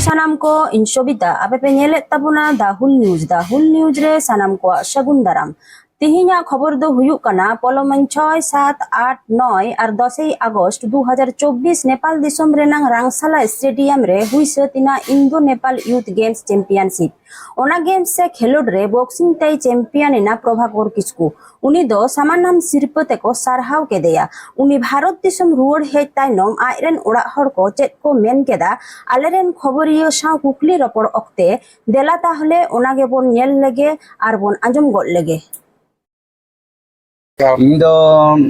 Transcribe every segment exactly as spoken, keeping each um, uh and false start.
ᱥᱟᱱᱟᱢ ᱠᱚ, ᱤᱧ ᱥᱚᱵᱤᱛᱟ, ᱟᱯᱮ ᱯᱮ ᱧᱮᱞᱮᱫ ᱛᱟᱵᱚᱱᱟ ᱫᱟ ᱦᱩᱞ ᱱᱤᱭᱩᱡᱽ᱾ ᱫᱟ ᱦᱩᱞ ᱱᱤᱭᱩᱡᱽ ᱨᱮ ᱥᱟᱱᱟᱢ ᱠᱚᱣᱟᱜ ᱥᱟᱹᱜᱩᱱ ᱫᱟᱨᱟᱢ᱾ ᱛᱮᱦᱮᱧᱟᱜ ᱠᱷᱚᱵᱚᱨ ᱫᱚ ᱦᱩᱭᱩᱜ ᱠᱟᱱᱟ, ᱯᱚᱞᱚᱢᱟᱱ ᱪᱷᱚᱭ, ᱥᱟᱛ, ᱟᱴ, ᱱᱚᱭ ᱟᱨ ᱫᱚᱥᱮᱭ ᱟᱜᱚᱥᱴ ᱫᱩ ᱦᱟᱡᱟᱨ ᱪᱚᱵᱵᱤᱥ ᱱᱮᱯᱟᱞ ᱫᱤᱥᱚᱢ ᱨᱮᱱᱟᱝ ᱨᱟᱝᱥᱟᱞᱟ ᱥᱴᱮᱰᱤᱭᱟᱢ ᱨᱮ ᱦᱩᱭ ᱥᱟᱹᱛ ᱮᱱᱟ ᱤᱱᱫᱳ ᱱᱮᱯᱟᱞ ᱭᱩᱛᱷ ᱜᱮᱢᱥ ᱪᱮᱢᱯᱤᱭᱟᱱᱥᱤᱯ᱾ ᱚᱱᱟ ᱜᱮᱢᱥ ᱥᱮ ᱠᱷᱮᱞᱳᱰ ᱨᱮ ᱵᱚᱠᱥᱤᱝ ᱛᱮᱭ ᱪᱮᱢᱯᱤᱭᱟᱱ ᱮᱱᱟ ᱯᱨᱚᱵᱷᱟᱠᱚᱨ ᱠᱤᱥᱠᱩ᱾ ᱩᱱᱤ ᱫᱚ ᱥᱟᱢᱟᱱᱟᱢ ᱥᱤᱨᱯᱟᱹ ᱛᱮᱠᱚ ᱥᱟᱨᱦᱟᱣ ᱠᱮᱫᱮᱭᱟ᱾ ᱩᱱᱤ ᱵᱷᱟᱨᱚᱛ ᱫᱤᱥᱚᱢ ᱨᱩᱣᱟᱹᱲ ᱦᱮᱡ ᱛᱟᱭᱱᱚᱢ ᱟᱡ ᱨᱮᱱ ᱚᱲᱟᱜ ᱦᱚᱲ ᱠᱚ ᱪᱮᱫ ᱠᱚ ᱢᱮᱱ ᱠᱮᱫᱟ, ᱟᱞᱮ ᱨᱮᱱ ᱠᱷᱚᱵᱚᱨᱤᱭᱟᱹ ᱥᱟᱶ ᱠᱩᱠᱞᱤ ᱨᱚᱯᱚᱲ ᱚᱠᱛᱮ, ᱫᱮᱞᱟ ᱛᱟᱦᱞᱮ ᱚᱱᱟ ᱜᱮᱵᱚᱱ ᱧᱮᱞ ᱞᱮᱜᱮ ᱟᱨ ᱵᱚᱱ ᱟᱸᱡᱚᱢ ᱜᱚᱫ ᱞᱮᱜᱮ᱾ ᱤᱧ ᱫᱚ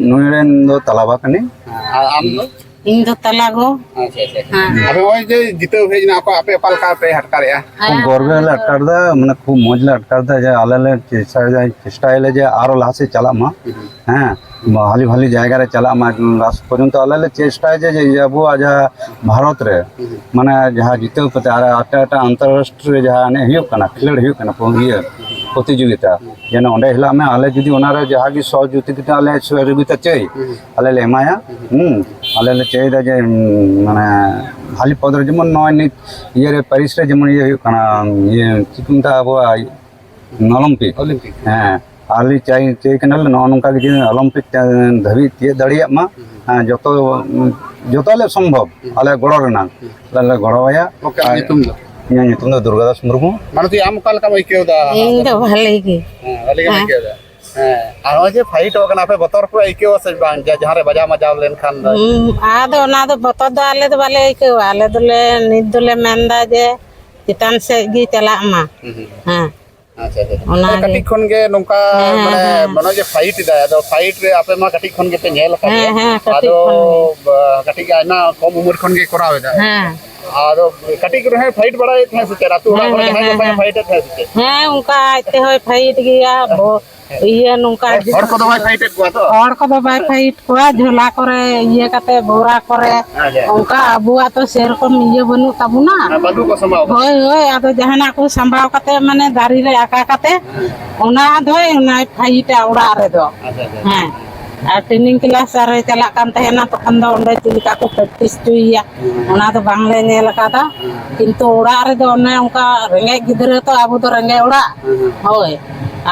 ᱱᱩᱭ ᱨᱮᱱ ᱫᱚ ᱛᱟᱞᱟᱵᱟ ᱠᱟᱹᱱᱟᱹᱧ᱾ ᱟᱨ ᱟᱢ ᱫᱚ? ᱤᱧ ᱫᱚ ᱛᱟᱞᱟ ᱜᱚ᱾ ᱟᱪᱪᱷᱟ, ᱟᱪᱪᱷᱟ, ᱟᱪᱪᱷᱟ᱾ ᱦᱮᱸ᱾ ᱟᱫᱚ ᱱᱚᱜᱼᱚᱭ ᱡᱮ ᱡᱤᱛᱟᱹᱣ ᱦᱮᱡ ᱮᱱᱟ, ᱟᱯᱮ, ᱟᱯᱮ ᱚᱠᱟ ᱞᱮᱠᱟ ᱯᱮ ᱟᱴᱠᱟᱨᱮᱜᱼᱟ? ᱦᱮᱸ, ᱠᱷᱩᱵ ᱜᱚᱨᱵᱮ ᱞᱮ ᱟᱴᱠᱟᱨ ᱮᱫᱟ, ᱢᱟᱱᱮ ᱠᱷᱩᱵ ᱢᱚᱡᱽ ᱞᱮ ᱟᱴᱠᱟᱨ ᱮᱫᱟ ᱡᱮ ᱟᱞᱮ ᱞᱮ ᱪᱮᱥᱴᱟᱭᱮᱫᱟ, ᱪᱮᱥᱴᱟᱭᱟᱞᱮ ᱡᱮ ᱟᱨᱚ ᱞᱟᱦᱟ ᱥᱮᱫ ᱪᱟᱞᱟᱜ ᱢᱟ᱾ ᱦᱩᱸ᱾ ᱦᱮᱸ, ᱵᱷᱟᱞᱤ ᱵᱷᱟᱞᱤ ᱡᱟᱭᱜᱟ ᱨᱮ ᱪᱟᱞᱟᱜ ᱢᱟ, ᱞᱟᱥᱴ ᱯᱚᱨᱡᱚᱱᱛᱚ ᱟᱞᱮ ᱞᱮ ᱪᱮᱥᱴᱟᱭᱟ ᱡᱮ, ᱡᱮ ᱟᱵᱚᱣᱟᱜ ᱡᱟᱦᱟᱸ ᱵᱷᱟᱨᱚᱛ ᱨᱮ, ᱦᱩᱸ᱾ ᱢᱟᱱᱮ ᱡᱟᱦᱟᱸ ᱡᱤᱛᱟᱹᱣ ᱠᱟᱛᱮ ᱟᱨ ᱮᱴᱟᱜ ᱮᱴᱟᱜ ᱟᱱᱛᱚᱨᱨᱟᱥᱴᱨᱤᱭᱚ ᱡᱟᱦᱟᱸ ᱮᱱᱮᱡ ᱦᱩᱭᱩᱜ ᱠᱟᱱᱟ, ᱠᱷᱮᱞᱳᱰ ᱦᱩᱭᱩᱜ ᱠᱟᱱᱟ, ᱤᱭᱟᱹ ᱯᱨᱚᱛᱤᱡᱳᱜᱤᱛᱟ, ᱡᱮᱱᱚ ᱚᱸᱰᱮ ᱦᱤᱞᱟᱜ ᱢᱮ, ᱟᱞᱮ ᱡᱩᱫᱤ ᱚᱱᱟᱨᱮ ᱡᱟᱦᱟᱸ ᱜᱮ ᱥᱚᱦᱚᱡᱳᱜᱤᱛᱟ, ᱟᱞᱮ ᱥᱚᱦᱚᱡᱳᱜᱤᱛᱟ ᱪᱟᱹᱭ, ᱦᱩᱸ᱾ ᱟᱞᱮ ᱞᱮ ᱮᱢᱟᱭᱟ᱾ ᱦᱩᱸ᱾ ᱦᱩᱸ, ᱟᱞᱮ ᱞᱮ ᱪᱟᱹᱭ ᱫᱟ ᱡᱮ, ᱩᱸ, ᱢᱟᱱᱮ ᱵᱷᱟᱞᱤ ᱯᱚᱫᱽ ᱨᱮ, ᱡᱮᱢᱚᱱ ᱱᱚᱜᱼᱚᱭ ᱱᱤᱛ ᱤᱭᱟᱹᱨᱮ ᱯᱮᱨᱤᱥ ᱨᱮ ᱡᱮᱢᱚᱱ ᱤᱭᱟᱹ ᱦᱩᱭᱩᱜ ᱠᱟᱱᱟ, ᱤᱭᱟᱹ ᱪᱮᱫ ᱠᱚ ᱢᱮᱛᱟᱜᱼᱟ ᱟᱵᱚᱣᱟᱜ ᱚᱞᱤᱢᱯᱤᱠ᱾ ᱚᱞᱤᱢᱯᱤᱠ᱾ ᱦᱮᱸ, ᱟᱞᱮ ᱪᱟᱹᱭ, ᱪᱟᱹᱭ ᱠᱟᱱᱟᱞᱮ ᱱᱚᱜᱼᱚ ᱱᱚᱝᱠᱟ ᱜᱮ ᱡᱮ ᱚᱞᱤᱢᱯᱤᱠ ᱫᱷᱟᱹᱵᱤᱡ ᱛᱤᱭᱟᱹᱜ ᱫᱟᱲᱮᱭᱟᱜ ᱢᱟ᱾ ᱦᱩᱸ᱾ ᱦᱮᱸ, ᱡᱚᱛᱚ, ᱡᱚᱛᱚ ᱞᱮ ᱥᱚᱢᱵᱷᱚᱵ, ᱦᱩᱸ᱾ ᱟᱞᱮ ᱜᱚᱲᱚ ᱨᱮᱱᱟᱜ, ᱦᱩᱸ᱾ ᱟᱞᱮ ᱞᱮ ᱜᱚᱲᱚᱣᱟᱭᱟ᱾ ᱜᱚᱢᱠᱮ, ᱟᱢᱟᱜ ᱟᱨ ᱧᱩᱛᱩᱢ ᱫᱚ? ᱤᱧᱟᱹᱜ ᱧᱩᱛᱩᱢ ᱫᱚ ᱫᱩᱨᱜᱟᱫᱟᱥ ᱢᱩᱨᱢᱩ᱾ ᱢᱟᱱᱚᱛᱤ, ᱟᱢ ᱚᱠᱟ ᱞᱮᱠᱟᱢ ᱟᱹᱭᱠᱟᱹᱣ ᱮᱫᱟ? ᱤᱧ ᱫᱚ ᱵᱷᱟᱞᱮ ᱜᱮ᱾ ᱦᱮᱸ, ᱵᱷᱟᱞᱮ ᱜᱮᱢ ᱦᱮᱸ᱾ ᱟᱹᱭᱠᱟᱹᱣ ᱮᱫᱟ? ᱦᱮᱸ, ᱟᱨ ᱱᱚᱜᱼᱚᱭ ᱡᱮ ᱯᱷᱟᱭᱤᱴᱚᱜ ᱠᱟᱱᱟ, ᱟᱯᱮ ᱵᱚᱛᱚᱨ ᱯᱮ ᱟᱹᱭᱠᱟᱹᱣᱟ ᱥᱮ ᱵᱟᱝ? ᱡᱟ-, ᱡᱟᱦᱟᱸ ᱨᱮ ᱵᱟᱡᱟᱣ ᱢᱟᱡᱟᱣ ᱞᱮᱱᱠᱷᱟᱱ ᱫᱚ? ᱦᱩᱸ, ᱟᱫᱚ ᱚᱱᱟ ᱫᱚ ᱵᱚᱛᱚᱨ ᱫᱚ ᱟᱞᱮ ᱫᱚ ᱵᱟᱞᱮ ᱟᱹᱭᱠᱟᱹᱣᱟ᱾ ᱟᱞᱮ ᱫᱚᱞᱮ, ᱱᱤᱛ ᱫᱚᱞᱮ ᱢᱮᱱᱫᱟ ᱡᱮ ᱪᱮᱛᱟᱱ ᱥᱮᱫ ᱜᱮ ᱪᱟᱞᱟᱜ ᱢᱟ᱾ ᱦᱩᱸ, ᱦᱩᱸ᱾ ᱦᱮᱸ᱾ ᱟᱪᱪᱷᱟ, ᱟᱪᱪᱷᱟ, ᱟᱪᱪᱷᱟ᱾ ᱚᱱᱟ ᱛᱟᱦᱞᱮ ᱜᱮ᱾ ᱠᱟᱹᱴᱤᱡ ᱠᱷᱚᱱ ᱜᱮ ᱱᱚᱝᱠᱟ, ᱦᱮᱸ, ᱢᱟᱱᱮ, ᱦᱮᱸ᱾ ᱱᱚᱜᱼᱚᱭ ᱡᱮ ᱯᱷᱟᱭᱤᱴ ᱮᱫᱟᱭ, ᱟᱫᱚ ᱯᱷᱟᱭᱤᱴ ᱨᱮ ᱟᱯᱮ ᱢᱟ ᱠᱟᱹᱴᱤᱡ ᱠᱷᱚᱱ ᱜᱮᱯᱮ ᱧᱮᱞ ᱟᱠᱟᱫ ᱦᱮᱸ, ᱜᱮᱭᱟ᱾ ᱦᱮᱸ, ᱠᱟᱹᱴᱤᱡ ᱟᱫᱚ, ᱠᱷᱚᱱ ᱜᱮ᱾ ᱵᱟ-, ᱠᱟᱹᱴᱤᱡ ᱟᱭᱢᱟ ᱠᱚᱢ ᱩᱢᱮᱨ ᱠᱷᱚᱱ ᱜᱮ ᱠᱚᱨᱟᱣ ᱮᱫᱟ᱾ ᱦᱮᱸ᱾ ᱟᱫᱚ ᱠᱟᱹᱴᱤᱡ ᱨᱮᱦᱚᱸᱭ ᱯᱷᱟᱭᱤᱴ ᱵᱟᱲᱟᱭᱮᱫ ᱛᱟᱦᱮᱸᱫ ᱥᱮ ᱪᱮᱫ? ᱟᱹᱛᱩ ᱚᱲᱟᱜ ᱦᱮᱸ, ᱠᱚᱨᱮ ᱦᱮᱸ, ᱡᱟᱦᱟᱸᱭ ᱦᱮᱸ, ᱠᱚ ᱦᱮᱸ᱾ ᱯᱷᱟᱭᱤᱴ ᱮᱫ ᱛᱟᱦᱮᱸᱫ ᱥᱮ ᱪᱮᱫ? ᱦᱮᱸ, ᱚᱱᱠᱟ ᱟᱡ ᱛᱮᱦᱚᱸᱭ ᱯᱷᱟᱭᱤᱴ ᱜᱮᱭᱟ᱾ ᱵᱚ-, ᱤᱭᱟᱹ ᱱᱚᱝᱠᱟ ᱦᱚᱲ ᱠᱚᱫᱚ ᱵᱟᱭ ᱯᱷᱟᱭᱤᱴ ᱮᱫ ᱠᱚᱣᱟ ᱛᱚ? ᱦᱚᱲ ᱠᱚᱫᱚ ᱵᱟᱭ ᱯᱷᱟᱭᱤᱴ ᱠᱚᱣᱟ, ᱡᱷᱚᱞᱟ ᱠᱚᱨᱮ ᱤᱭᱟᱹ ᱠᱟᱛᱮ, ᱵᱚᱨᱟ ᱠᱚᱨᱮ, ᱟᱪᱪᱷᱟ᱾ ᱚᱱᱠᱟ ᱟᱵᱚᱣᱟᱜ ᱛᱚ ᱥᱮᱨᱚᱠᱚᱢ ᱤᱭᱟᱹ ᱵᱟᱹᱱᱩᱜ ᱛᱟᱵᱚᱱᱟ᱾ ᱦᱮᱸ, ᱵᱟᱹᱱᱩᱜ ᱠᱚ ᱥᱟᱢᱵᱟᱣ ᱠᱟᱫᱟ᱾ ᱦᱳᱭ, ᱦᱳᱭ, ᱟᱫᱚ ᱡᱟᱦᱟᱱᱟᱜ ᱠᱚ ᱥᱟᱢᱵᱟᱣ ᱠᱟᱛᱮ, ᱢᱟᱱᱮ, ᱫᱟᱨᱮ ᱨᱮ ᱟᱠᱟ ᱠᱟᱛᱮ, ᱚᱱᱟ ᱫᱚᱭ, ᱚᱱᱟᱭ ᱯᱷᱟᱭᱤᱴᱟ ᱚᱲᱟᱜ ᱨᱮᱫᱚ᱾ ᱟᱪᱪᱷᱟ, ᱟᱪᱪᱷᱟ᱾ ᱦᱮᱸ᱾ ᱟᱨ ᱴᱨᱮᱱᱤᱝ ᱠᱞᱟᱥ ᱟᱨᱮ ᱪᱟᱞᱟᱜ ᱠᱟᱱ ᱛᱟᱦᱮᱱᱟ, ᱛᱚᱠᱷᱚᱱ ᱫᱚ ᱚᱸᱰᱮ ᱪᱮᱫ ᱞᱮᱠᱟ ᱠᱚ ᱯᱨᱮᱠᱴᱤᱥ ᱦᱚᱪᱚᱭᱮᱭᱟ, ᱚᱱᱟ ᱫᱚ ᱵᱟᱝᱞᱮ ᱧᱮᱞ ᱟᱠᱟᱫᱟ᱾ ᱠᱤᱱᱛᱩ ᱚᱲᱟᱜ ᱨᱮᱫᱚ ᱚᱱᱮ ᱚᱱᱠᱟ ᱨᱮᱸᱜᱮᱡ ᱜᱤᱫᱽᱨᱟᱹ ᱛᱚ, ᱟᱵᱚ ᱫᱚ ᱨᱮᱸᱜᱮᱡ ᱚᱲᱟᱜ᱾ ᱦᱳᱭ,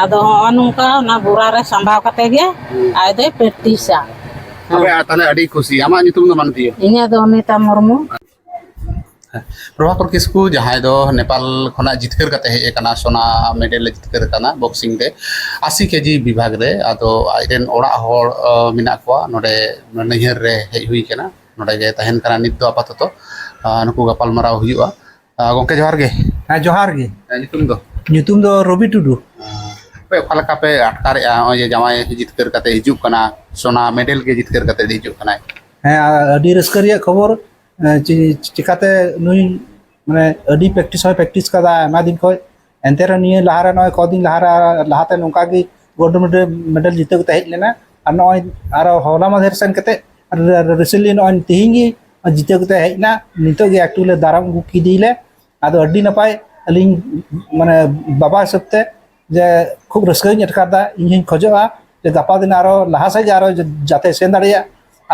ᱟᱫᱚ ᱦᱚᱸᱜᱼᱚ ᱱᱚᱝᱠᱟ ᱚᱱᱟ ᱵᱚᱨᱟ ᱨᱮ ᱥᱟᱢᱵᱟᱣ ᱠᱟᱛᱮ ᱜᱮ ᱟᱡ ᱫᱚᱭ ᱯᱨᱮᱠᱴᱤᱥᱟ᱾ ᱟᱯᱮ ᱟᱨ ᱛᱟᱦᱞᱮ ᱟᱹᱰᱤ ᱠᱩᱥᱤ᱾ ᱟᱢᱟᱜ ᱧᱩᱛᱩᱢ ᱫᱚ ᱢᱟᱱᱚᱛᱤᱭᱟᱹ? ᱤᱧᱟᱹᱜ ᱫᱚ ᱚᱱᱤᱛᱟ ᱢᱩᱨᱢᱩ᱾ ᱯᱨᱚᱵᱷᱟᱠᱚᱨ ᱠᱤᱥᱠᱩ, ᱡᱟᱦᱟᱸᱭ ᱫᱚ ᱱᱮᱯᱟᱞ ᱠᱷᱚᱱᱟᱜ ᱡᱤᱛᱠᱟᱹᱨ ᱠᱟᱛᱮ ᱦᱮᱡ ᱟᱠᱟᱱᱟ, ᱥᱚᱱᱟ ᱢᱮᱰᱮᱞ ᱮ ᱡᱤᱛᱠᱟᱹᱨ ᱟᱠᱟᱱᱟ ᱵᱚᱠᱥᱤᱝ ᱨᱮ, ᱟᱥᱤ ᱠᱮᱡᱤ ᱵᱤᱵᱷᱟᱜᱽ ᱨᱮ᱾ ᱟᱫᱚ ᱟᱡᱨᱮᱱ ᱚᱲᱟᱜ ᱦᱚᱲ, ᱚ, ᱢᱮᱱᱟᱜ ᱠᱚᱣᱟ ᱱᱚᱰᱮ, ᱱᱟᱹᱭᱦᱟᱹᱨ ᱨᱮ ᱦᱮᱡ ᱦᱩᱭ ᱠᱟᱱᱟ, ᱱᱚᱰᱮ ᱜᱮ ᱛᱟᱦᱮᱱ ᱠᱟᱱᱟ ᱱᱤᱛ ᱫᱚ ᱟᱯᱟᱛᱚᱛᱚ᱾ ᱟ, ᱱᱩᱠᱩ ᱜᱟᱯᱟᱞ ᱢᱟᱨᱟᱣ ᱦᱩᱭᱩᱜᱼᱟ᱾ ᱟ, ᱜᱚᱢᱠᱮ, ᱡᱚᱦᱟᱨ ᱜᱮ᱾ ᱦᱮᱸ, ᱡᱚᱦᱟᱨ ᱜᱮ᱾ ᱟ, ᱧᱩᱛᱩᱢ ᱫᱚ? ᱧᱩᱛᱩᱢ ᱫᱚ ᱨᱚᱵᱤ ᱴᱩᱰᱩ᱾ ᱟ, ᱟᱯᱮ ᱚᱠᱟ ᱞᱮᱠᱟ ᱯᱮ ᱟᱴᱠᱟᱨᱮᱜᱼᱟ, ᱱᱚᱜᱼᱚᱭ ᱡᱮ ᱡᱟᱶᱟᱭ ᱡᱤᱛᱠᱟᱹᱨ ᱠᱟᱛᱮ ᱦᱤᱡᱩᱜ ᱠᱟᱱᱟ, ᱥᱚᱱᱟ ᱢᱮᱰᱮᱞ ᱜᱮ ᱡᱤᱛᱠᱟᱹᱨ ᱠᱟᱛᱮ ᱦᱤᱡᱩᱜ ᱠᱟᱱᱟᱭ? ᱦᱮᱸ, ᱟ-, ᱟᱹᱰᱤ ᱨᱟᱹᱥᱠᱟᱹ ᱨᱮᱭᱟᱜ ᱠᱷᱚᱵᱚᱨ᱾ ᱮ, ᱪᱤ-, ᱪᱤᱠᱟᱛᱮ ᱱᱩᱭ, ᱢᱟᱱᱮ, ᱟᱹᱰᱤ ᱯᱨᱮᱠᱴᱤᱥ ᱦᱚᱸᱭ ᱯᱨᱮᱠᱴᱤᱥ ᱠᱟᱫᱟ ᱟᱭᱢᱟ ᱫᱤᱱ ᱠᱷᱚᱱ᱾ ᱮᱱᱛᱮ ᱨᱮᱦᱚᱸ ᱱᱤᱭᱟᱹ ᱞᱟᱦᱟᱨᱮ, ᱱᱚᱜᱼᱚᱭ ᱠᱚᱫᱤᱱ ᱞᱟᱦᱟᱨᱮ, ᱞᱟᱦᱟᱛᱮ ᱱᱚᱝᱠᱟ ᱜᱮ ᱜᱳᱞᱰ ᱢᱮᱰᱮᱞ, ᱢᱮᱰᱮᱞ ᱡᱤᱛᱟᱹᱣ ᱠᱟᱛᱮ ᱦᱮᱡ ᱞᱮᱱᱟ᱾ ᱟᱨ ᱱᱚᱜᱼᱚᱭ ᱟᱨᱚ ᱦᱚᱞᱟ ᱢᱟᱫᱷᱮᱨ ᱥᱮᱱ ᱠᱟᱛᱮ, ᱟᱨ ᱨᱮ-, ᱨᱮ-, recently ᱱᱚᱜᱼᱚᱭ ᱛᱮᱦᱮᱧ ᱜᱮ ᱡᱤᱛᱟᱹᱣ ᱠᱟᱛᱮ ᱦᱮᱡ ᱮᱱᱟ᱾ ᱱᱤᱛᱚᱜ ᱜᱮ ᱮᱠᱴᱩ ᱞᱮ ᱫᱟᱨᱟᱢ ᱟᱹᱜᱩ ᱠᱮᱫᱮᱭᱟᱞᱮ᱾ ᱟᱫᱚ ᱟᱹᱰᱤ ᱱᱟᱯᱟᱭ, ᱟᱹᱞᱤᱧ, ᱢᱟᱱᱮ, ᱵᱟᱵᱟ ᱦᱤᱥᱟᱹᱵ ᱛᱮ ᱡᱮ ᱠᱷᱩᱵ ᱨᱟᱹᱥᱠᱟᱹᱧ ᱟᱴᱠᱟᱨ ᱮᱫᱟ᱾ ᱤᱧ ᱦᱚᱧ ᱠᱷᱚᱡᱚᱜᱼᱟ ᱡᱮ ᱜᱟᱯᱟ ᱫᱤᱱ ᱟᱨᱚ ᱞᱟᱦᱟ ᱥᱮᱫ ᱜᱮ ᱟᱨᱚ ᱡᱟᱛᱮ ᱥᱮᱱ ᱫᱟᱲᱮᱭᱟᱜ,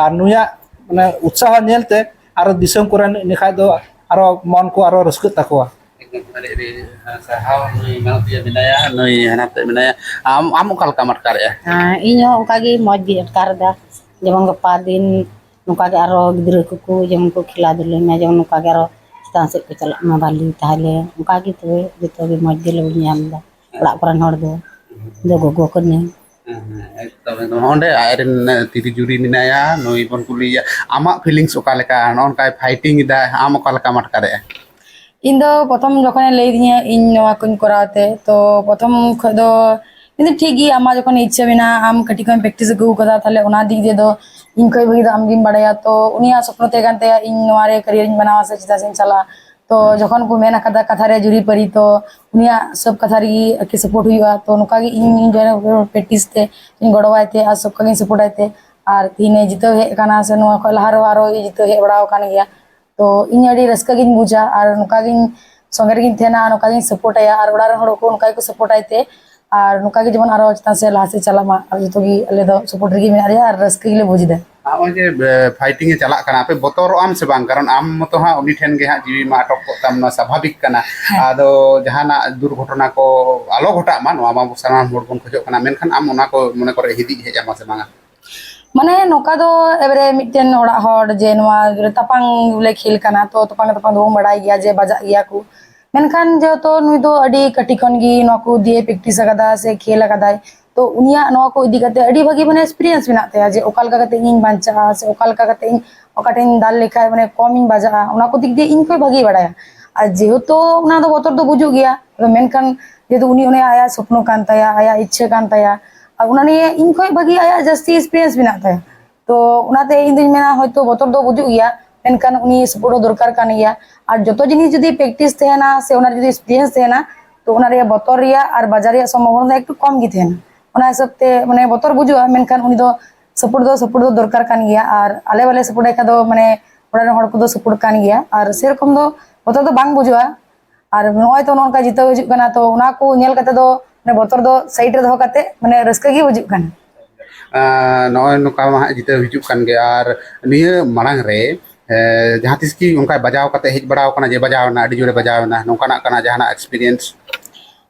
ᱟᱨ ᱱᱩᱭᱟᱜ, ᱢᱟᱱᱮ, ᱩᱛᱥᱟᱦᱚ ᱧᱮᱞ ᱛᱮ ᱟᱨᱚ ᱫᱤᱥᱚᱢ ᱠᱚᱨᱮᱱ ᱤᱱᱟᱹ ᱠᱷᱟᱡ ᱫᱚ ᱟᱨᱚ ᱢᱚᱱ ᱠᱚ ᱟᱨᱚ ᱨᱟᱹᱥᱠᱟᱹᱜ ᱛᱟᱠᱚᱣᱟ᱾ ᱮᱠᱫᱚᱢ ᱟᱹᱰᱤ, ᱟᱹᱰᱤ ᱥᱟᱨᱦᱟᱣ᱾ ᱱᱩᱭ ᱢᱟᱱᱚᱛᱤᱭᱟᱹ ᱢᱮᱱᱟᱭᱟ, ᱱᱩᱭ ᱦᱟᱱᱟᱛᱮ ᱢᱮᱱᱟᱭᱟ᱾ ᱟᱢ, ᱟᱢ ᱚᱠᱟ ᱞᱮᱠᱟᱢ ᱟᱴᱠᱟᱨᱮᱜᱼᱟ? ᱦᱮᱸ, ᱤᱧ ᱦᱚᱸ ᱚᱱᱠᱟ ᱜᱮ ᱢᱚᱡᱽ ᱜᱮ ᱟᱴᱠᱟᱨ ᱮᱫᱟ᱾ ᱡᱮᱢᱚᱱ ᱜᱟᱯᱟ ᱫᱤᱱ ᱱᱚᱝᱠᱟ ᱜᱮ ᱟᱨᱚ ᱜᱤᱫᱽᱨᱟᱹ ᱠᱚᱠᱚ ᱡᱮᱢᱚᱱ ᱠᱚ ᱠᱷᱮᱞᱟ ᱫᱷᱩᱞᱟᱹᱭ ᱢᱟ, ᱡᱮᱢᱚᱱ ᱱᱚᱝᱠᱟ ᱜᱮ ᱟᱨᱚ ᱪᱮᱛᱟᱱ ᱥᱮᱫ ᱠᱚ ᱪᱟᱞᱟᱜ ᱢᱟ, ᱵᱷᱟᱹᱞᱤ᱾ ᱛᱟᱦᱚᱞᱮ ᱚᱱᱠᱟ ᱜᱮ ᱛᱚᱵᱮ ᱡᱚᱛᱚ ᱜᱮ ᱢᱚᱡᱽ ᱜᱮᱞᱮ ᱧᱟᱢ ᱮᱫᱟ᱾ ᱚᱲᱟᱜ ᱠᱚᱨᱮᱱ ᱦᱚᱲ ᱫᱚ, ᱤᱧ ᱫᱚ ᱜᱚᱜᱚ ᱠᱟᱹᱱᱟᱹᱧ᱾ ᱦᱮᱸ, ᱦᱮᱸ, ᱮᱠᱫᱚᱢ, ᱮᱠᱫᱚᱢ᱾ ᱚᱸᱰᱮ ᱟᱡᱨᱮᱱ ᱛᱤᱨᱤ ᱡᱩᱨᱤ ᱢᱮᱱᱟᱭᱟ, ᱱᱩᱭ ᱵᱚᱱ ᱠᱩᱞᱤᱭᱮᱭᱟ, ᱟᱢᱟᱜ feelings ᱚᱠᱟ ᱞᱮᱠᱟ? ᱱᱚᱜᱼᱚ ᱱᱚᱝᱠᱟᱭ fighting ᱮᱫᱟ, ᱟᱢ ᱚᱠᱟ ᱞᱮᱠᱟᱢ ᱟᱴᱠᱟᱨᱮᱜᱼᱟ? ᱤᱧ ᱫᱚ ᱯᱨᱚᱛᱷᱚᱢ ᱡᱚᱠᱷᱚᱱᱮ ᱞᱟᱹᱭ ᱟᱹᱫᱤᱧᱟ ᱤᱧ ᱱᱚᱣᱟ ᱠᱚᱧ ᱠᱚᱨᱟᱣ ᱛᱮ, ᱛᱚ ᱯᱨᱚᱛᱷᱚᱢ ᱠᱷᱚᱡ ᱫᱚ ᱤᱧ ᱫᱚ ᱴᱷᱤᱠ ᱜᱮ, ᱟᱢᱟᱜ ᱡᱚᱠᱷᱚᱱ ᱤᱪᱪᱷᱟᱹ ᱢᱮᱱᱟᱜᱼᱟ, ᱟᱢ ᱠᱟᱹᱴᱤᱡ ᱠᱷᱚᱱ practice ᱟᱹᱜᱩ ᱠᱟᱫᱟ, ᱛᱟᱦᱞᱮ ᱚᱱᱟ ᱫᱤᱠ ᱫᱤᱭᱮ ᱫᱚ ᱤᱧ ᱠᱷᱚᱡ ᱵᱷᱟᱹᱜᱤ ᱫᱚ ᱟᱢ ᱜᱮᱢ ᱵᱟᱲᱟᱭᱟ᱾ ᱛᱚ ᱩᱱᱤᱭᱟᱜ ᱥᱚᱯᱱᱚ ᱛᱟᱦᱮᱸ ᱠᱟᱱ ᱛᱟᱭᱟ ᱤᱧ ᱱᱚᱣᱟ ᱨᱮ career ᱤᱧ ᱵᱮᱱᱟᱣᱟ ᱥᱮ ᱪᱮᱫᱟᱜ ᱥᱮᱧ ᱪᱟᱞᱟᱜᱼᱟ᱾ ᱛᱚ ᱡᱚᱠᱷᱚᱱ ᱠᱚ ᱢᱮᱱ ᱟᱠᱟᱫᱟ ᱠᱟᱛᱷᱟ ᱨᱮ ᱡᱩᱨᱤ ᱯᱟᱹᱨᱤ, ᱛᱚ ᱩᱱᱤᱭᱟᱜ ᱥᱚᱵ ᱠᱟᱛᱷᱟ ᱨᱮᱜᱮ ᱟᱨᱠᱤ support ᱦᱩᱭᱩᱜᱼᱟ᱾ ᱛᱚ ᱱᱚᱝᱠᱟ ᱜᱮ ᱤᱧ, ᱤᱧ ᱡᱚᱭᱮᱱ practice ᱛᱮ ᱤᱧ ᱜᱚᱲᱚᱣᱟᱭ ᱛᱮ ᱟᱨ ᱥᱚᱵ ᱠᱟᱜᱮᱧ support ᱟᱭ ᱛᱮ᱾ ᱟᱨ ᱛᱮᱦᱤᱧ ᱮ ᱡᱤᱛᱟᱹᱣ ᱦᱮᱡ ᱟᱠᱟᱱᱟ, ᱥᱮ ᱱᱚᱣᱟ ᱠᱷᱚᱱ ᱞᱟᱦᱟ ᱨᱮᱦᱚᱸ ᱟᱨᱚ ᱡᱤᱛᱟᱹᱣ ᱦᱮᱡ ᱵᱟᱲᱟ ᱟᱠᱟᱱ ᱜᱮᱭᱟ᱾ ᱛᱚ ᱤᱧ ᱟᱹᱰᱤ ᱨᱟᱹᱥᱠᱟᱹ ᱜᱤᱧ ᱵᱩᱡᱟ ᱟᱨ ᱱᱚᱝᱠᱟ ᱜᱤᱧ ᱥᱚᱸᱜᱮ ᱨᱮᱜᱤᱧ ᱛᱟᱦᱮᱱᱟ, ᱱᱚᱝᱠᱟ ᱜᱤᱧ support ᱟᱭᱟ ᱟᱨ ᱚᱲᱟᱜ ᱨᱮᱱ ᱦᱚᱲ ᱠᱚ ᱱᱚᱝᱠᱟ ᱜᱮᱠᱚ support ᱟᱭ ᱛᱮ᱾ ᱟᱨ ᱱᱚᱝᱠᱟ ᱜᱮ ᱡᱮᱢᱚᱱ ᱟᱨᱚ ᱪᱮᱛᱟᱱ ᱥᱮᱫ ᱞᱟᱦᱟ ᱥᱮᱫ ᱪᱟᱞᱟᱜ ᱢᱟ, ᱟᱨ ᱡᱚᱛᱚ ᱜᱮ ᱟᱞᱮ ᱫᱚ ᱥᱟᱯᱳᱨᱴ ᱨᱮᱜᱮ ᱢᱮᱱᱟᱜ ᱞᱮᱭᱟ ᱟᱨ ᱨᱟᱹᱥᱠᱟᱹ ᱜᱮᱞᱮ ᱵᱩᱡᱽ ᱮᱫᱟ᱾ ᱱᱚᱜᱼᱚᱭ ᱡᱮ ᱯᱷᱟᱭᱴᱤᱝ ᱮ ᱪᱟᱞᱟᱜ ᱠᱟᱱᱟ, ᱟᱯᱮ ᱵᱚᱛᱚᱨᱚᱜ ᱟᱢ ᱥᱮ ᱵᱟᱝ? ᱠᱟᱨᱚᱱ ᱟᱢ ᱢᱚᱛᱚ ᱦᱟᱸᱜ ᱩᱱᱤ ᱴᱷᱮᱱ ᱜᱮ ᱦᱟᱸᱜ ᱡᱤᱣᱤ ᱢᱟ ᱟᱴᱚᱠ ᱠᱚᱜ ᱛᱟᱢ, ᱱᱚᱣᱟ ᱥᱟᱵᱷᱟᱵᱤᱠ ᱠᱟᱱᱟ᱾ ᱦᱮᱸ᱾ ᱟᱫᱚ ᱡᱟᱦᱟᱱᱟᱜ ᱫᱩᱨᱜᱷᱚᱴᱚᱱᱟ ᱠᱚ ᱟᱞᱚ ᱜᱷᱚᱴᱟᱜ ᱢᱟ, ᱱᱚᱣᱟ ᱢᱟ ᱟᱵᱚ ᱥᱟᱱᱟᱢ ᱦᱚᱲ ᱵᱚᱱ ᱠᱷᱚᱡᱚᱜ ᱠᱟᱱᱟ, ᱢᱮᱱᱠᱷᱟᱱ ᱟᱢ ᱚᱱᱟ ᱠᱚ ᱢᱚᱱᱮ ᱠᱚᱨᱮ ᱦᱤᱫᱤᱡ ᱦᱮᱡ ᱟᱢᱟ ᱥᱮ ᱵᱟᱝᱟ? ᱢᱟᱱᱮ ᱱᱚᱝᱠᱟ ᱫᱚ ᱮᱵᱟᱨᱮ ᱢᱤᱫᱴᱮᱱ ᱚᱲᱟᱜ ᱦᱚᱲ ᱡᱮ ᱱᱚᱣᱟ ᱛᱟᱯᱟᱝ ᱵᱚᱞᱮ ᱠᱷᱮᱞ ᱠᱟᱱᱟ, ᱛᱚ ᱛᱟᱯᱟᱝ ᱛᱟᱯᱟᱝ ᱫᱚᱵᱚᱱ ᱵᱟᱲᱟᱭ ᱜᱮᱭᱟ ᱡᱮ ᱵᱟᱡᱟᱜ ᱜᱮᱭᱟ ᱠᱚ, ᱢᱮᱱᱠᱷᱟᱱ ᱡᱮᱦᱮᱛᱩ ᱱᱩᱭ ᱫᱚ ᱟᱹᱰᱤ ᱠᱟᱹᱴᱤᱡ ᱠᱷᱚᱱ ᱜᱮ ᱱᱚᱣᱟ ᱠᱚ ᱫᱤᱭᱮ ᱯᱨᱮᱠᱴᱤᱥ ᱟᱠᱟᱫᱟ ᱥᱮ ᱠᱷᱮᱞ ᱟᱠᱟᱫᱟᱭ, ᱛᱚ ᱩᱱᱤᱭᱟᱜ ᱱᱚᱣᱟ ᱠᱚ ᱤᱫᱤ ᱠᱟᱛᱮ ᱟᱹᱰᱤ ᱵᱷᱟᱹᱜᱤ ᱢᱟᱱᱮ ᱮᱠᱥᱯᱤᱨᱤᱭᱮᱱᱥ ᱢᱮᱱᱟᱜ ᱛᱟᱭᱟ ᱡᱮ ᱚᱠᱟ ᱞᱮᱠᱟ ᱠᱟᱛᱮ ᱤᱧᱤᱧ ᱵᱟᱧᱪᱟᱜᱼᱟ ᱥᱮ ᱚᱠᱟ ᱞᱮᱠᱟ ᱠᱟᱛᱮ ᱤᱧ ᱚᱠᱟᱴᱷᱮᱱ ᱫᱟᱞ ᱞᱮᱠᱷᱟᱡ ᱢᱟᱱᱮ ᱠᱚᱢ ᱤᱧ ᱵᱟᱡᱟᱜᱼᱟ, ᱚᱱᱟ ᱠᱚ ᱫᱤᱠ ᱫᱤᱭᱮ ᱤᱧ ᱠᱷᱚᱡ ᱵᱷᱟᱜᱮᱭ ᱵᱟᱲᱟᱭᱟ᱾ ᱟᱨ ᱡᱮᱦᱮᱛᱩ ᱚᱱᱟ ᱫᱚ ᱵᱚᱛᱚᱨ ᱫᱚ ᱵᱩᱡᱩᱜ ᱜᱮᱭᱟ, ᱟᱫᱚ ᱢᱮᱱᱠᱷᱟᱱ ᱡᱮᱦᱮᱛᱩ ᱩᱱᱤ ᱚᱱᱮ ᱟᱭᱟᱜ ᱥᱚᱯᱱᱚ ᱠᱟᱱ ᱛᱟᱭᱟ, ᱟᱭᱟᱜ ᱤᱪᱪᱷᱟᱹ ᱠᱟᱱ ᱛᱟᱭᱟ, ᱟᱨ ᱚᱱᱟ ᱱᱤᱭᱮ ᱤᱧ ᱠᱷᱚᱡ ᱵᱷᱟᱜᱮ ᱟᱭᱟᱜ ᱡᱟᱹᱥᱛᱤ ᱮᱠᱥᱯᱤᱨᱤᱭᱮᱱᱥ ᱢᱮᱱᱟᱜ ᱛᱟᱭᱟ᱾ ᱛᱚ ᱚᱱᱟᱛᱮ ᱤᱧ ᱫᱩᱧ ᱢᱮᱱᱟ ᱦᱚᱭᱛᱳ ᱵᱚᱛᱚᱨ ᱫᱚ ᱵᱩᱡᱩᱜ ᱜᱮᱭᱟ, ᱢᱮᱱᱠᱷᱟᱱ ᱩᱱᱤ ᱥᱟᱯᱳᱨᱴ ᱫᱚ ᱫᱚᱨᱠᱟᱨ ᱠᱟᱱ ᱜᱮᱭᱟ᱾ ᱟᱨ ᱡᱚᱛᱚ ᱡᱤᱱᱤᱥ ᱡᱩᱫᱤ ᱯᱨᱮᱠᱴᱤᱥ ᱛᱟᱦᱮᱱᱟ ᱥᱮ ᱚᱱᱟ ᱡᱩᱫᱤ ᱮᱠᱥᱯᱤᱨᱤᱭᱮᱱᱥ ᱛᱟᱦᱮᱱᱟ, ᱛᱚ ᱚᱱᱟ ᱨᱮᱭᱟᱜ ᱵᱚᱛᱚᱨ ᱨᱮᱭᱟᱜ ᱟᱨ ᱵᱟᱡᱟᱨ ᱨᱮᱭᱟᱜ ᱥᱚᱢᱵᱷᱚᱵᱚᱱᱟ ᱫᱚ ᱮᱠᱴᱩ ᱠᱚᱢ ᱜᱮ ᱛᱟᱦᱮᱱᱟ᱾ ᱚᱱᱟ ᱦᱤᱥᱟᱹᱵ ᱛᱮ ᱢᱟᱱᱮ ᱵᱚᱛᱚᱨ ᱵᱩᱡᱩᱜᱼᱟ, ᱢᱮᱱᱠᱷᱟᱱ ᱩᱱᱤ ᱫᱚ ᱥᱟᱯᱳᱨᱴ ᱫᱚ ᱥᱟᱯᱳᱨᱴ ᱫᱚ ᱫᱚᱨᱠᱟᱨ ᱠᱟᱱ ᱜᱮᱭᱟ᱾ ᱟᱨ ᱟᱞᱮ ᱵᱟᱞᱮ ᱥᱟᱯᱳᱨᱴ ᱟᱭ ᱠᱷᱟᱡ ᱫᱚ ᱢᱟᱱᱮ ᱚᱲᱟᱜ ᱨᱮᱱ ᱦᱚᱲ ᱠᱚᱫᱚ ᱥᱟᱯᱳᱨᱴ ᱠᱟᱱ ᱜᱮᱭᱟ, ᱟᱨ ᱥᱮᱨᱚᱠᱚᱢ ᱫᱚ ᱵᱚᱛᱚᱨ ᱫᱚ ᱵᱟᱝ ᱵᱩᱡᱩᱜᱼᱟ᱾ ᱟᱨ ᱱᱚᱜᱼᱚᱭ ᱛᱚ ᱱᱚᱜᱼᱚ ᱱᱚᱝᱠᱟ ᱡᱤᱛᱟᱹᱣ ᱦᱤᱡᱩᱜ ᱠᱟᱱᱟ, ᱛᱚ ᱚᱱᱟ ᱠᱚ ᱧᱮᱞ ᱠᱟᱛᱮ ᱫᱚ ᱢᱟᱱᱮ ᱵᱚᱛᱚᱨ ᱫᱚ ᱥᱟᱭᱤᱰ ᱨᱮ ᱫᱚᱦᱚ ᱠᱟᱛᱮ ᱢᱟᱱᱮ ᱨᱟᱹᱥᱠᱟᱹ ᱜᱮ ᱵᱩᱡᱩᱜ ᱠᱟᱱᱟ᱾ ᱟᱨ ᱱᱚᱜᱼᱚᱭ ᱱᱚᱝᱠᱟ ᱢᱟ ᱦᱟᱸᱜ ᱡᱤᱛᱟᱹᱣ ᱦᱤᱡᱩᱜ ᱠᱟᱱ ᱜᱮᱭᱟ᱾ ᱟᱨ ᱱᱤᱭᱟᱹ ᱢᱟᱲᱟᱝ ᱨᱮ, ᱮ, ᱡᱟᱦᱟᱸ ᱛᱤᱥ ᱠᱤ ᱚᱱᱠᱟᱭ ᱵᱟᱡᱟᱣ ᱠᱟᱛᱮ ᱦᱮᱡ ᱵᱟᱲᱟᱣ ᱠᱟᱱᱟ ᱡᱮ ᱵᱟᱡᱟᱣ ᱮᱱᱟ, ᱟᱹᱰᱤ ᱡᱳᱨᱮ ᱵᱟᱡᱟᱣ ᱮᱱᱟ, ᱱᱚᱝᱠᱟᱱᱟᱜ ᱠᱟᱱᱟ ᱡᱟᱦᱟᱱᱟᱜ ᱮᱠᱥᱯᱤᱨᱤᱭᱮᱱᱥ?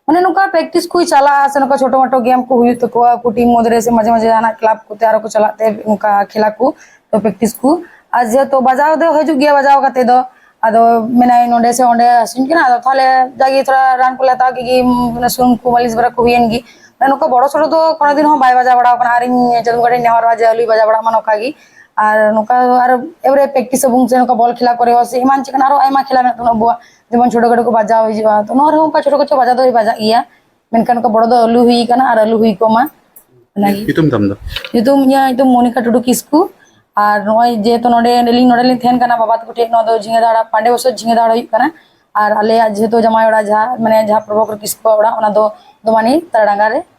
ᱢᱟᱱᱮ ᱱᱚᱝᱠᱟ ᱯᱨᱮᱠᱴᱤᱥ ᱠᱚ ᱪᱟᱞᱟᱜᱼᱟ ᱥᱮ ᱱᱚᱝᱠᱟ ᱪᱷᱳᱴᱳ ᱢᱳᱴᱳ ᱜᱮᱢ ᱠᱚ ᱦᱩᱭᱩᱜ ᱛᱟᱠᱚᱣᱟ ᱟᱠᱚ ᱴᱤᱢ ᱢᱚᱫᱽᱫᱷᱮ ᱨᱮ, ᱥᱮ ᱢᱟᱡᱷᱮ ᱢᱟᱡᱷᱮ ᱡᱟᱦᱟᱱᱟᱜ ᱠᱞᱟᱵᱽ ᱠᱚᱛᱮ ᱟᱨᱚ ᱠᱚ ᱪᱟᱞᱟᱜ ᱛᱮ ᱚᱱᱠᱟ ᱠᱷᱮᱞᱟ ᱠᱚ, ᱛᱚ ᱯᱨᱮᱠᱴᱤᱥ ᱠᱚ᱾ ᱟᱨ ᱡᱮᱦᱮᱛᱩ ᱵᱟᱡᱟᱣ ᱫᱚ ᱦᱤᱡᱩᱜ ᱜᱮᱭᱟ, ᱵᱟᱡᱟᱣ ᱠᱟᱛᱮ ᱫᱚ ᱟᱫᱚ ᱢᱮᱱᱟᱭ ᱱᱚᱰᱮ ᱥᱮ ᱚᱸᱰᱮ ᱦᱟᱹᱥᱩᱧ ᱠᱟᱱᱟ, ᱟᱫᱚ ᱛᱟᱦᱚᱞᱮ ᱡᱟᱜᱮ ᱛᱷᱚᱲᱟ ᱨᱟᱱ ᱠᱚᱞᱮ ᱦᱟᱛᱟᱣ ᱠᱮᱫ ᱜᱮ, ᱩᱢ, ᱥᱩᱱᱩᱢ ᱠᱚ ᱢᱟᱹᱞᱤᱥ ᱵᱟᱲᱟ ᱠᱚ ᱦᱩᱭᱮᱱ ᱜᱮ᱾ ᱢᱟᱱᱮ ᱱᱚᱝᱠᱟ ᱵᱚᱲᱚ ᱥᱚᱲᱚ ᱫᱚ ᱠᱳᱱᱳ ᱫᱤᱱ ᱦᱚᱸ ᱵᱟᱭ ᱵᱟᱡᱟᱣ ᱵᱟᱲᱟᱣ ᱠᱟᱱᱟ, ᱟᱨ ᱤᱧ ᱪᱟᱸᱫᱳ ᱵᱚᱸᱜᱟ ᱴᱷᱮᱱ ᱱᱮᱦᱚᱨᱚᱜᱼᱟ ᱡᱮ ᱟᱞᱚᱭ ᱵᱟᱡᱟᱣ ᱵᱟᱲᱟᱜ ᱢᱟ ᱱᱚᱝᱠᱟ ᱜᱮ᱾ ᱟᱨ ᱱᱚᱝᱠᱟ ᱟᱨ ᱮᱵᱟᱨᱮ ᱯᱨᱮᱠᱴᱤᱥ ᱟᱵᱚᱱ ᱥᱮ ᱱᱚᱝᱠᱟ ᱵᱚᱞ ᱠᱷᱮᱞᱟ ᱠᱚᱨᱮ ᱦᱚᱸ ᱥᱮ ᱮᱢᱟᱱ ᱪᱮᱫ ᱠᱟᱱᱟ ᱟᱨᱚ ᱟᱭᱢᱟ ᱠᱷᱮᱞᱟ ᱢᱮᱱᱟᱜ ᱛᱟᱵᱚᱱᱟ ᱟᱵᱚᱣᱟᱜ, ᱡᱮᱢᱚᱱ ᱪᱷᱳᱴᱳ ᱠᱷᱟᱴᱳ ᱠᱚ ᱵᱟᱡᱟᱣ ᱦᱤᱡᱩᱜᱼᱟ, ᱛᱚ ᱱᱚᱣᱟ ᱨᱮᱦᱚᱸ ᱚᱱᱠᱟ ᱪᱷᱳᱴᱳ ᱠᱷᱟᱴᱳ ᱵᱟᱡᱟᱣ ᱫᱚᱭ ᱵᱟᱡᱟᱜ ᱜᱮᱭᱟ, ᱢᱮᱱᱠᱷᱟᱱ ᱱᱚᱝᱠᱟ ᱵᱚᱲᱚ ᱫᱚ ᱟᱹᱞᱩ ᱦᱩᱭ ᱠᱟᱱᱟ ᱟᱨ ᱟᱹᱞᱩ ᱦᱩᱭ ᱠᱚᱜ ᱢᱟ᱾ ᱚᱱᱟᱜᱮ᱾ ᱧᱩᱛᱩᱢ ᱛᱟᱢ ᱫᱚ? ᱧᱩᱛᱩᱢ, ᱤᱧᱟᱹᱜ ᱧᱩᱛᱩᱢ ᱢᱚᱱᱤᱠᱟ ᱴᱩᱰᱩ ᱠᱤᱥᱠᱩ᱾ ᱟᱨ ᱱᱚᱜᱼᱚᱭ ᱡᱮᱦᱮᱛᱩ ᱱᱚᱰᱮ ᱟᱹᱞᱤᱧ ᱱᱚᱰᱮ ᱞᱤᱧ ᱛᱟᱦᱮᱱ ᱠᱟᱱᱟ ᱵᱟᱵᱟ ᱛᱟᱠᱚ ᱴᱷᱮᱱ, ᱱᱚᱣᱟ ᱫᱚ ᱡᱷᱤᱸᱜᱟᱹ ᱫᱟᱲᱟ, ᱯᱟᱸᱰᱮ ᱵᱚᱥᱚᱛ ᱡᱷᱤᱸᱜᱟᱹ ᱫᱟᱲᱟ ᱦᱩᱭᱩᱜ ᱠᱟᱱᱟ᱾ ᱟᱨ ᱟᱞᱮᱭᱟᱜ ᱡᱮᱦᱮᱛᱩ ᱡᱟᱢᱟᱭ ᱚᱲᱟᱜ ᱡᱟᱦᱟᱸ, ᱢᱟᱱᱮ ᱡᱟᱦᱟᱸ ᱯᱨᱚᱵᱷᱟᱠᱚᱨ ᱠᱤᱥᱠᱩᱣᱟᱜ ᱚᱲᱟᱜ, ᱚᱱᱟ ᱫᱚ ᱫᱚᱢᱟᱱᱤ ᱛᱟᱨᱟᱰᱟᱸᱜᱟ ᱨᱮ᱾